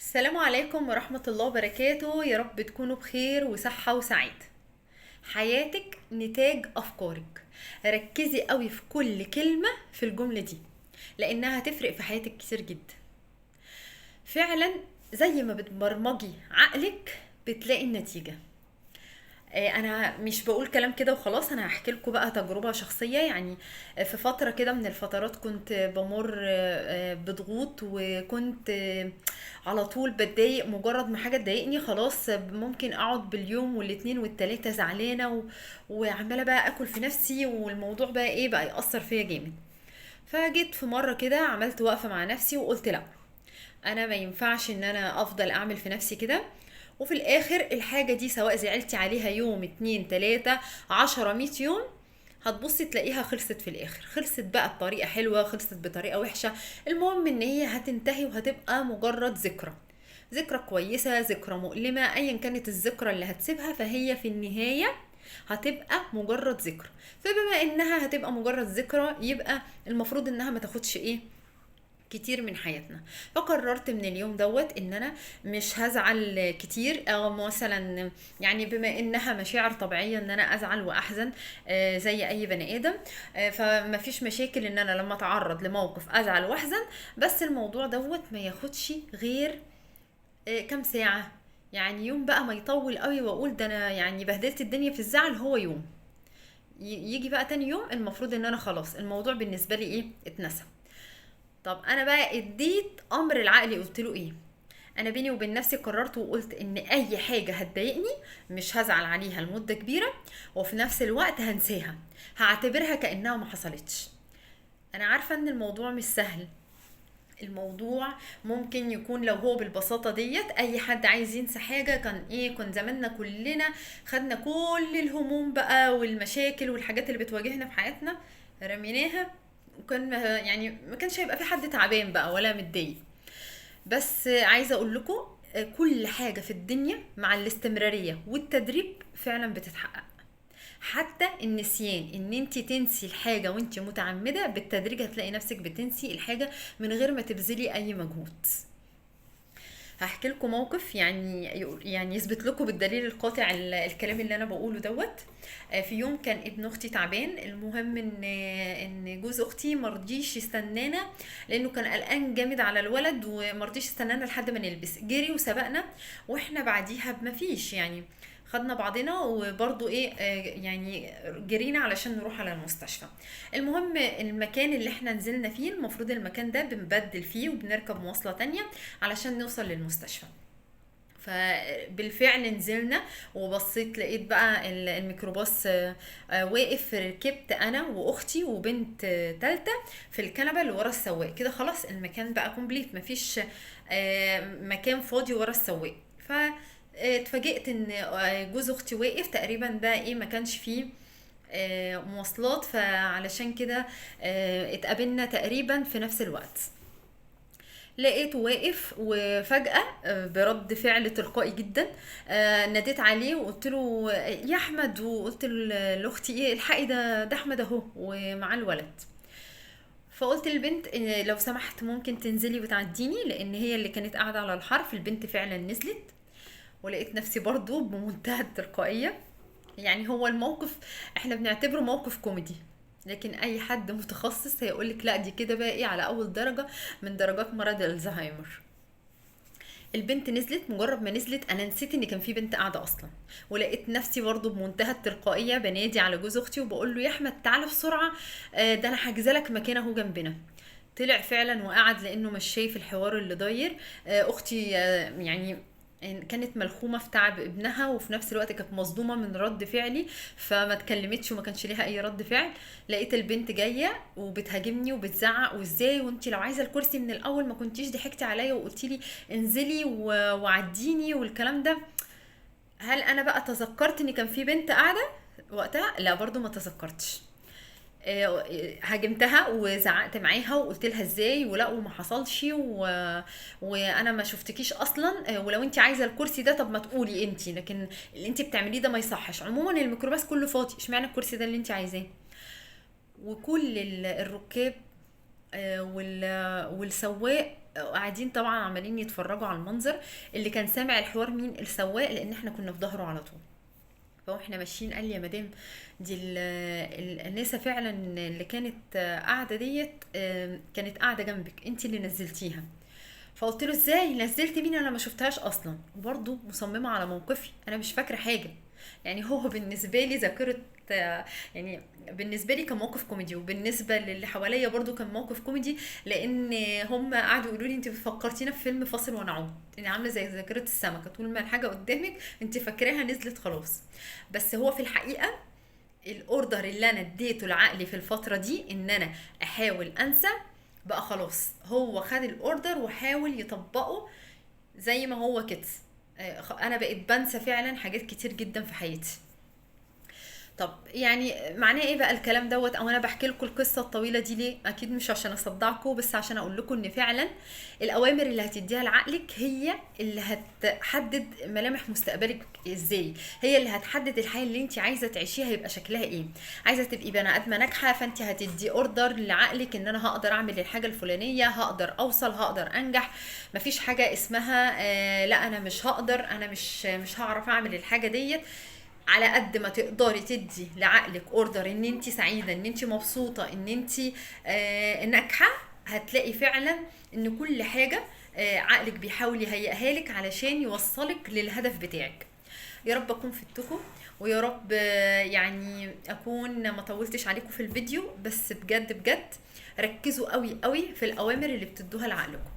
السلام عليكم ورحمة الله وبركاته. يا رب تكونوا بخير وصحة وسعادة. حياتك نتاج أفكارك. ركزي قوي في كل كلمة في الجملة دي لأنها هتفرق في حياتك كتير جدا. فعلا زي ما بتبرمجي عقلك بتلاقي النتيجة. انا مش بقول كلام كده وخلاص، انا هحكي لكم بقى تجربة شخصية. في فترة كده من الفترات كنت بمر بضغوط، وكنت على طول بتضايق. مجرد ما حاجة تضايقني خلاص ممكن اقعد باليوم والاتنين والتلاتة زعلانة وعمالة بقى اكل في نفسي، والموضوع بقى ايه بقى يأثر فيا جامد. فجيت في مرة كده عملت وقفة مع نفسي وقلت لا، انا ما ينفعش ان انا افضل اعمل في نفسي كده، وفي الاخر الحاجة دي سواء زعلتي عليها يوم 2 3 10 100 يوم هتبصي تلاقيها خلصت في الاخر. خلصت بقى بطريقة حلوة، خلصت بطريقة وحشة، المهم ان هي هتنتهي وهتبقى مجرد ذكرى، ذكرى كويسة، ذكرى مؤلمة، ايا كانت الذكرى اللي هتسيبها فهي في النهاية هتبقى مجرد ذكرى. فبما انها هتبقى مجرد ذكرى يبقى المفروض انها ما تاخدش ايه كتير من حياتنا. فقررت من اليوم دوت ان انا مش هزعل كتير، او مثلا بما انها مشاعر طبيعية ان انا ازعل واحزن، زي اي بني ادم، فما فيش مشاكل ان انا لما اتعرض لموقف ازعل واحزن، بس الموضوع دوت ما ياخدش غير كام ساعة. يوم بقى ما يطول قوي واقول ده انا بهدلت الدنيا في الزعل، هو يوم يجي بقى تاني يوم المفروض ان انا خلاص الموضوع بالنسبة لي ايه اتنسى. طب انا بقى اديت امر العقل قلت له ايه؟ انا بيني وبين نفسي قررت وقلت ان اي حاجة هتضايقني مش هزعل عليها لمدة كبيرة، وفي نفس الوقت هنساها، هعتبرها كأنها ما حصلتش. انا عارفة ان الموضوع مش سهل، الموضوع ممكن يكون لو هو بالبساطة ديت اي حد عايز ينسى حاجة كان ايه، كان زماننا كلنا خدنا كل الهموم بقى والمشاكل والحاجات اللي بتواجهنا في حياتنا رميناها، وكان ما كانش هيبقى في حد تعبان بقى ولا متضايق. بس عايزة اقول لكم كل حاجة في الدنيا مع الاستمرارية والتدريب فعلا بتتحقق. حتى النسيان، ان انت تنسي الحاجة وانت متعمدة، بالتدريج هتلاقي نفسك بتنسي الحاجة من غير ما تبذلي اي مجهود. هحكي لكم موقف يثبت لكم بالدليل القاطع الكلام اللي انا بقوله دوت. في يوم كان ابن اختي تعبان، المهم ان جوز اختي مرضيش يستنانا لانه كان قلقان جامد على الولد، ومرضيش يستنانا لحد ما نلبس، جري وسبقنا، واحنا بعديها بمفيش خدنا بعضنا وبرضو جرينا علشان نروح على المستشفى. المهم المكان اللي احنا نزلنا فيه المفروض المكان ده بنبدل فيه وبنركب مواصلة تانية علشان نوصل للمستشفى. فبالفعل نزلنا وبصيت لقيت بقى الميكروباص، واقف. ركبت انا واختي وبنت، تالتة في الكنبة اللي ورا السواق كده، خلاص المكان بقى كومبليت، مفيش، مكان فاضي ورا السواق. اتفاجئت ان، جوز اختي واقف تقريبا، ده ما كانش فيه، مواصلات، فعلشان كده، اتقابلنا تقريبا في نفس الوقت. لقيته واقف، وفجأة، برد فعل تلقائي جدا، ناديت عليه وقلت له يا احمد، وقلت لاختي ايه الحقي ده احمد اهو ومعاه الولد. فقلت للبنت لو سمحت ممكن تنزلي وتعديني، لان هي اللي كانت قاعدة على الحرف. البنت فعلا نزلت، ولقيت نفسي برضو بمنتهى التلقائية. هو الموقف احنا بنعتبره موقف كوميدي، لكن اي حد متخصص هيقولك لا دي كده بقى ايه على اول درجة من درجات مرض الزهايمر. البنت نزلت، مجرد ما نزلت انا نسيت ان كان في بنت قاعدة اصلا، ولقيت نفسي برضو بمنتهى التلقائية بنادي على جوز اختي وبقول له يا احمد تعالى بسرعة، ده انا حاجزه لك مكان اهو جنبنا. طلع فعلا وقعد لانه مش شايف الحوار اللي داير. اختي، كانت ملخومة في تعب ابنها، وفي نفس الوقت كانت مصدومة من رد فعلي، فما اتكلمتش وما كانش ليها اي رد فعل. لقيت البنت جاية وبتهاجمني وبتزعق، وازاي وانتي لو عايزة الكرسي من الاول ما كنتيش ضحكتي عليا وقلتي لي انزلي وعديني والكلام ده. هل انا بقى تذكرت ان كان في بنت قاعدة وقتها؟ لا برضو ما تذكرتش. هاجمتها وزعقت معاها وقلت لها ازاي ولا وما حصلش وانا ما شفتكيش اصلا، ولو انت عايزه الكرسي ده طب ما تقولي انت، لكن اللي انت بتعمليه ده ما يصحش. عموما الميكروباص كله فاضي، اشمعنى الكرسي ده اللي انت عايزاه؟ وكل الركاب، والسواق قاعدين طبعا عمالين يتفرجوا على المنظر. اللي كان سامع الحوار مين؟ السواق، لان احنا كنا في ظهره على طول. فاحنا ماشيين قال لي يا مدام دي النسا فعلا اللي كانت قاعدة ديت، كانت قاعدة جنبك، انت اللي نزلتيها. فقلت له ازاي نزلت مين؟ انا ما شفتهاش اصلا. وبرده مصممه على موقفي، انا مش فاكره حاجة. يعني هو بالنسبة لي ذاكره، يعني بالنسبة لي كان موقف كوميدي، وبالنسبة للي حواليا برضو كان موقف كوميدي، لان هم قعدوا يقولوا لي انت فكرتينا في فيلم فاصل ونعود، انت عامله زي ذاكره السمكة، طول ما الحاجة قدامك انت فاكراها نزلت خلاص. بس هو في الحقيقة ال order اللي انا اديته لعقلي في الفترة دي ان انا احاول انسى بقى خلاص، هو خد ال order وحاول يطبقه زي ما هو كده. انا بقيت بنسى فعلا حاجات كتير جدا في حياتي. طب يعني معناه ايه بقى الكلام دوت؟ او انا بحكي لكم القصة الطويلة دي ليه؟ اكيد مش عشان اصدعكم، بس عشان اقول لكم ان فعلا الاوامر اللي هتديها لعقلك هي اللي هتحدد ملامح مستقبلك ازاي، هي اللي هتحدد الحياة اللي انت عايزه تعيشيها هيبقى شكلها ايه. عايزه تبقي بني ادمه ناجحة، فانت هتدي order لعقلك ان انا هقدر اعمل الحاجة الفلانية، هقدر اوصل، هقدر انجح. مفيش حاجة اسمها لا انا مش هقدر، انا مش هعرف اعمل الحاجة ديت. على قد ما تقدري تدي لعقلك order ان انت سعيدة، ان انت مبسوطة، ان انت ناجحة، هتلاقي فعلا ان كل حاجة عقلك بيحاول يهيئها لك علشان يوصلك للهدف بتاعك. يا رب اكون فدتكم، ويا رب يعني اكون ما طولتش عليكم في الفيديو، بس بجد بجد ركزوا قوي قوي في الاوامر اللي بتدوها لعقلكم.